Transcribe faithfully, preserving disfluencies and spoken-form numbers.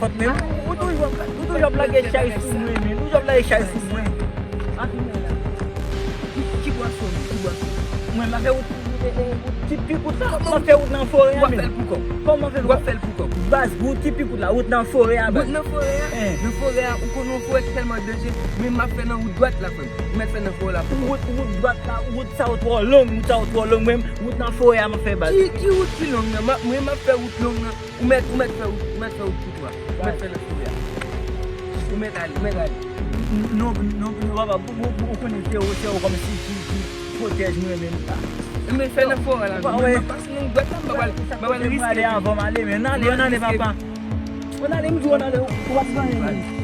Ou toujou ap, ou toujou ap lage chay sou mwen, men. Ou toujou ap lage chay sou mwen. Ki bwason, ki bwason? Mwen, m ap fè wout, wout, wout ti pikout la. M ap fè wout nan forè a, men. W ap fè l pou kò w. Kòman fè l? W ap fè l pou kò w. Baz, wout ti pikout la, wout nan forè a, baz. Wout nan forè a? Nan forè a, ou konn yon forè ki tèlman danje. Men m ap fè nan wout dwat la, frè m. M mèt fè nan forè la pou kò w. Wout, wout dwat la, wout sa yo twò long, wout sa yo twò long, men. Wout nan forè a, m ap fè, baz. Ki, ki wout ki long nan? Mwen, m ap fè wout long nan. Ou mèt, ou mèt fè wout, ou mèt fè wout pou twa. Ou mèt fè nan forè a. Ou mèt ale, ou mèt ale. Non, non, non, papa, ou, ou, ou konnen se ou, se ou kòmsi ki, ki pwotèj mwen menm. Enben, fè nan forè la. Mwen, mwen, paske nou dwèt la, m pa pral, m pa pral riske. Ann ale, ann ale, papa. Ann ale, m di w ann ale, ou pa t ganyen.